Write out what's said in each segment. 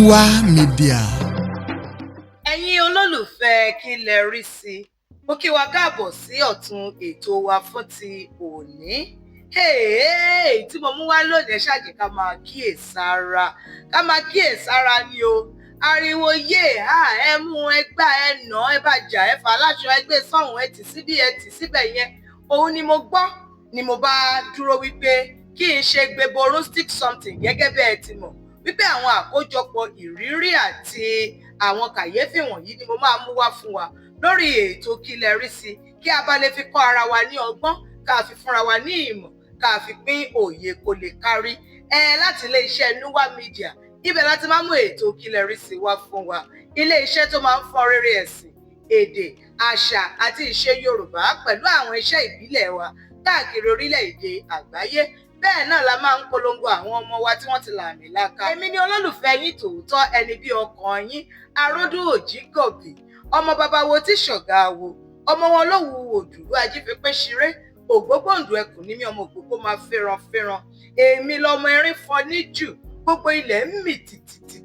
Nuwa Media. Ẹ̀yin olólùfẹ́ Kí Lẹ Rí Sí, mo kí wa káàbọ̀ sí ọ̀tun ètò wa fún ti òní. Hey, tí mo mú wá lónìí, ẹ ṣáà jẹ́ ká máa kíyèsára, ká máa kíyèsára ni o. Ariwo yé ha, ẹ mú, ẹ gbá, ẹ nà, ẹ bá jà, ẹ fà láṣọ, ẹ gbé sọ́hùn, ẹ tì síbí, ẹ tì síbẹ̀ yẹn. Òun ni mo gbọ́ ni mo bá dúró wípé kí n ṣe gbeboru stick something, gẹ́gẹ́ bẹ́ẹ̀ ti mọ̀ wípé àwọn àkójọpọ̀ ìrírí àti àwọn kàyéfì wọ̀nyí ni mo máa mú wá fún wa lórí ètò Kí Lẹ Rí Sí, kí a bá lè fi kọ́ ara wa ní ọgbọ́n, ká fi fúnra wa ní ìmọ̀, ká fi pín òye kó lè kárí ẹ láti ilé iṣẹ́ Nuwa Media. Ibẹ̀ láti máa mú ètò Kí Lẹ Rí Sí wá fún wa, ilé iṣẹ́ tó máa ń fọ́n rere ẹ̀sìn, èdè, àṣà àti ìṣe Yorùbá pẹ̀lú àwọn iṣẹ́ ìbílẹ̀ wa káàkiri orílẹ̀-èdè àgbáyé. Bẹ́ẹ̀ náà la máa ń polongo àwọn ọmọ wa tí wọ́n ti làmì laka. Èmi ni olólùfẹ́ yín tòótọ́, ẹni bí ọkàn yín, Aródún Òjìgọ̀bì, ọmọ bàbá wo tí ṣọ̀gá wo, ọmọ wọn lówù òdùrú ajífẹ́pẹ́ ṣeré, ògbógbòǹdù ẹkùn ní mí, ọmọ ògbógbó máa fẹ́ràn fẹ́ràn. Èmi lọmọ erin fọ níjù, gbogbo ilẹ̀ ń mì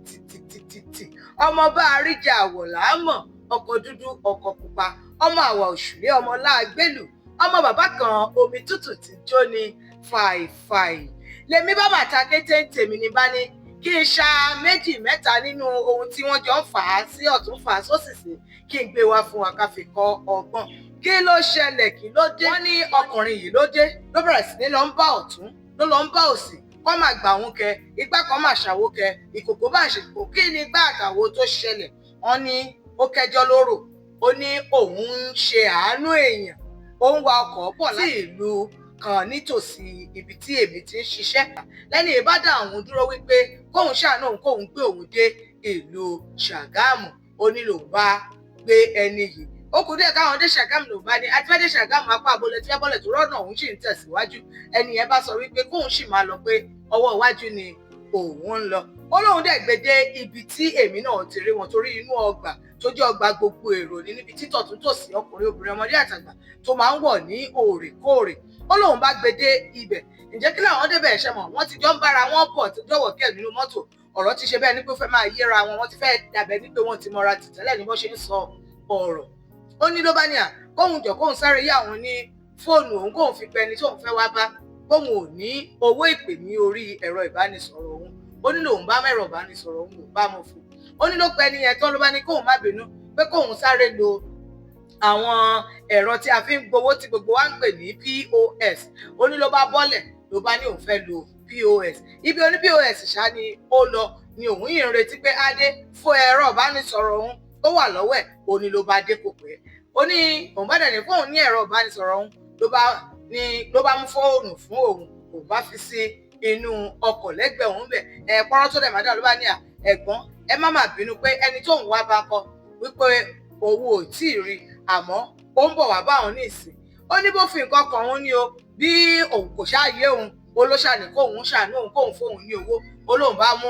tìtìtìtìtìtì, ọmọ bá àríjà àwọ̀ làámọ̀, ọkọ̀ dúdú, ọkọ̀ pupa, ọmọ àwà òṣùlé, ọmọ láàgbélù, ọmọ bàbá kan omi tútù ti jó ni fàìfàì. Lèmi bá bàtà kété ń tèmi ní bá ní kí n ṣa méjì mẹ́ta nínú ohun tí wọ́n jọ ń fà á sí ọ̀tún, fà á sósì sí, kí n gbé wá fún wa ká fi kọ́ ọgbọ́n. Kí ló ṣẹlẹ̀? Kí ló dé? Wọ́n ní ọkùnrin yìí ló dé, ló bẹ̀rẹ̀ sí ní lọ ń bá ọ̀tún, ló lọ ń bá òsì, kọ́ máa gbà òun kẹ, igbá kan máa ṣàwó kẹ, ìkòkò bá ṣèkò. Kí ni gbá àtàwo tó ṣẹlẹ̀? Wọ́n ní ó kẹjọ́ lóró, ó ní òun ń ṣe àánú èèyàn, ó ń wa ọkọ̀ bọ̀ láti ìlú kan nítòsí ibi tí èmi ti ń ṣiṣẹ́. Lẹ́ni ìbádàn òun dúró wípé kóun ṣàánú òun, kóun gbé òun dé ìlú Ṣàgámù. Ó ní lòun bá gbé ẹni yìí, ó kù díẹ̀ káwọn dé Ṣàgámù, lòun bá ní àti fẹ́ dé Ṣàgámù, apá àbólẹ̀ tí fẹ́ bọ́lẹ̀ tó rọ́nà, òun sì ń tẹ̀síwájú. Ẹni yẹn bá sọ wípé kóun sì máa lọ, pé ọwọ́ iwájú ni òun ń lọ. Ó lóun dẹ̀ gbé dé ibi tí èmi náà ti rí wọn, torí inú ọgbà tó jẹ́ ọgbà gbogbo èrò ní, níbi títọ̀ tún tòsí, ọkùnrin, obìnrin, ọmọdé àtàgbà tó máa ń wọ̀ ní òrèkóòrè. Ó lóun bá gbé dé ibẹ̀. Ǹjẹ́ kí làwọn débẹ̀ ṣe mọ̀, wọ́n ti jọ ń bára wọn bọ̀ tó jọ̀wọ́ kẹ́ nínú mọ́tò. Ọ̀rọ̀ ti ṣe bẹ́ẹ̀ ni pé ó fẹ́ máa yéra wọn, wọ́n ti fẹ́ dàbẹ̀ ní pé wọ́n ti mọra tìtẹ́lẹ̀ ní bó ṣe ń sọ ọ̀rọ̀. Ó ní ló bá ní à kóun jọ, kóun sáré yá òun ní fóònù òun, kóun fi pẹni tóun fẹ́ wá bá, kóun ò ní owó ìpè ní orí ẹ̀rọ ìbánisọ̀rọ̀ òun. Ó ní lòun bá mẹ́rọ ìbánisọ̀rọ̀ òun, lòun bá mọ̀ fún. Ó ní ló pẹ́ ní yẹn tán, ló bá ní kóun má bínú, pé kóun sáré lo àwọn ẹ̀rọ tí a fi ń gbowó tí gbogbo wa ń pè ní POS. Ó ní ló bá bọ́lẹ̀, ló bá ní òun fẹ́ lo POS. Ibi oní POS ṣá ni ó lọ, ni òun yìí ń retí pé adé fún ẹ̀rọ ìbánisọ̀rọ̀ òun tó wà lọ́wọ́ ẹ̀. Ó ní ló bá dé, kò pẹ́. Ó ní òun bá dẹ̀ ní fóun ní ẹ̀rọ ìbánisọ̀rọ̀ òun, ló bá ní ló bá mú fóònù fún òun, òun bá fi sí inú ọkọ̀ lẹ́gbẹ̀ẹ́ òun bẹ̀. Ẹ̀ pọ́nrọ́ tó dẹ̀ má dà, ló bá ní à ẹ̀gbọ́n, ẹ má má bínú, pé ẹni tóun wá bá kọ wípé owó ò tí ì rí, àmọ́ ó ń bọ̀ wá bá òun ní ìsìn. Ó ní bó fi nǹkan kan òun ní o, bí òun kò ṣáàyè òun, ó ló ṣàní kóun ṣàánú òun, kóun fóun ní owó. Ó lóun bá mú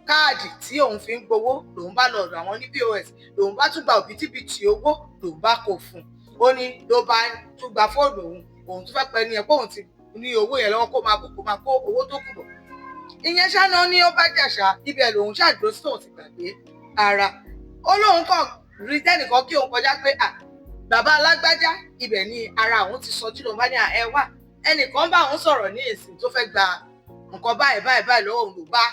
káàdì tí òun fi ń gbowó, lòun bá lọ ọ̀dọ̀ àwọn ní POS, lòun bá tún gba òbítíbitì owó, lòun bá kó fún un. Ó ní ló bá tún gba fóònù òun, òun tún fẹ́ pẹ́ ní ẹ pé òun ti ní owó yẹn lọ́wọ́, kó máa bọ̀, kó máa kó owó tó kù bọ̀. Ìyẹn ṣáná ní ó bá jàṣà, ibẹ̀ lòun ṣàdúró sí, tóun ti gbàgbé ara. Ó lóun kàn rí tẹ́nìkan kí òun kọjá pé à bàbá alágbájá, ibẹ̀ ni ara òun ti sọjú, lòun bá ní ẹ wá, ẹnìkan bá òun sọ̀rọ̀ ní ìsìn tó fẹ́ gba nǹkan báyìí báyìí báyìí lọ́wọ́ òun, ló bá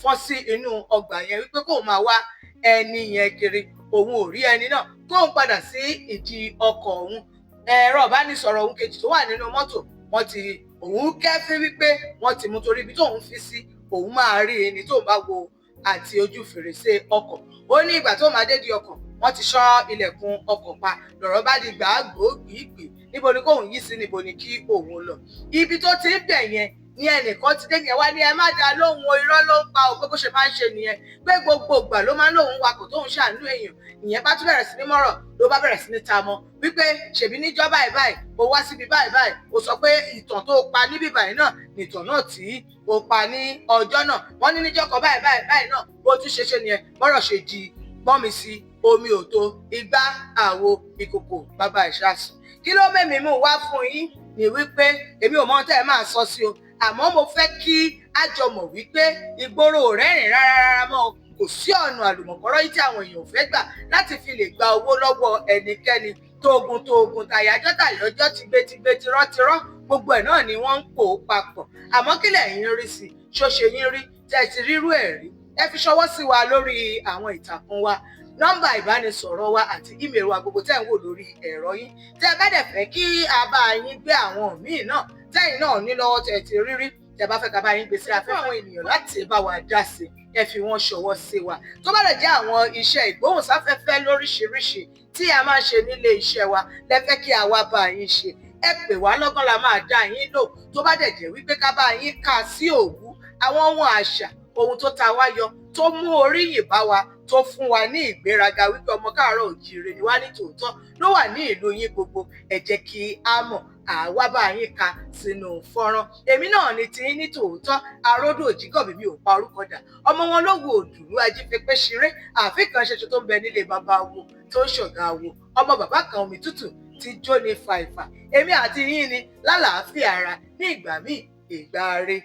fọ́n sí inú ọgbà yẹn wípé kóun máa wá ẹni yẹn kiri, òun ò rí ẹni náà, kóun padà sí ìdí ọkọ̀ òun. Ẹ̀rọ ìbánisọ̀rọ̀ òun kejì tó wà nínú mọ́tò, wọ́n ti òun kẹ́fín wípé wọ́n ti mú, torí ibi tóun fi sí, òun máa rí ẹni tóun bá wo àti ojú fèrèsé ọkọ̀. Ó ní ìgbà tó máa dé di ọkọ̀, wọ́n ti ṣọ́ ilẹ̀kùn ọkọ̀ pa. Lọ̀rọ̀ bá di gbàgbó gbìgbì, níbo ni kóun yí sí, níbo ni kí òun lọ? Ibi tó ti ń bẹ̀ yẹn ní ẹnìkan ti dé yẹn wá ní ẹ má dá lóhùn o, irọ́ ló ń pa o, pé bó ṣe máa ń ṣe nìyẹn, pé gbogbo ìgbà ló máa ń lóun wakọ̀ tóun ṣàánú èèyàn. Ìyẹn bá tún bẹ̀rẹ̀ sí ní mọ́rọ̀, ló bá bẹ̀rẹ̀ sí ní ta mọ́ wípé ṣèbí níjọ́ báyìí báyìí o wá síbi báyìí báyìí, o sọ pé ìtàn tó pa níbí báyìí náà nìtàn náà tí o pa ní ọjọ́ náà. Wọ́n ní níjọ́ kan báyìí báyìí báyìí náà, bó tún ṣe ṣe nìyẹn. Bọ́rọ̀ ṣe di gbọ́n mi sí omi ò tó igbá àwo ìkòkò bàbá ìṣàsùn. Kí ló mẹ́mi mú wá fún yín ni wípé èmi ò mọ ohun tẹ́ ẹ máa sọ sí o, àmọ́ mo fẹ́ kí a jọ mọ̀ wípé ìgboro ò rẹ́rìn rárá rárá mọ́ o. Kò Kò sí ọ̀nà àlùmọ̀kọ́rọ́ yìí tí àwọn èèyàn ò fẹ́ gbà láti fi lè gba owó lọ́wọ́ ẹnikẹ́ni. Tóògùn tóògùn, tàyájọ́ tàyájọ́, tìgbétìgbé, tirọ́tirọ́, gbogbo ẹ̀ náà ni wọ́n ń pò ó papọ̀. Àmọ́ kí lẹ̀yin rí sí? Ṣó ṣe yín rí? Tẹ́ ẹ ti rírú ẹ̀ rí? Ẹ fi ṣọwọ́ sí wa lórí àwọn ìtàkùn wa, nọ́mbà ìbánisọ̀rọ̀ wa àti email wa gbogbo tẹ́ ń wò lórí ẹ̀rọ yín. Tẹ́ ẹ bá dẹ̀ fẹ́ kí a bá yín gbé àwọn míì náà tẹ́yìn náà ní lọ́wọ́, tẹ́ ẹ ti rírí, tẹ́ bá fẹ́ ká bá yín gbé sí afẹ́fẹ́, àwọn ènìyàn láti bá wa dá sí, ẹ fi wọ́n ṣọwọ́ sí wa. Tó bá lè jẹ́ àwọn iṣẹ́ ìgbóhùnsáfẹ́fẹ́ lóríṣiríṣi tí a máa ń ṣe nílé iṣẹ́ wa lẹ fẹ́ kí a wá bá yín ṣe, ẹ pè wá, lọ́gán la máa dá yín lò. Tó bá dẹ̀ jẹ́ wípé ká bá yín kà sí òwú àwọn ohun àṣà, ohun tó ta wá yọ, tó mú oríyìn bá wa, tó fún wa ní ìgbéraga wípé ọmọ káàárọ̀ òjíire ni wá ní tòótọ́ ló wà ní ìlú yín gbogbo, ẹ jẹ́ kí a mọ̀, àwa bá yín ka sínú fọ́nrán. Èmi náà ni tí ní tòótọ́, aródò òjìgọ̀bí, mi ò pa orúkọ dà, ọmọ wọn ló wo òdùrú ajífẹpẹ ṣeré, àfi kan ṣoṣo tó ń bẹ nílé bàbá wo tó ń ṣọ̀gá wo, ọmọ bàbá kan omi tútù ti jó ní fàìfà. Èmi àti yín ni lálàáfíà ara ní ìgbà míì, ìgbà re.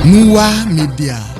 Muwa Media.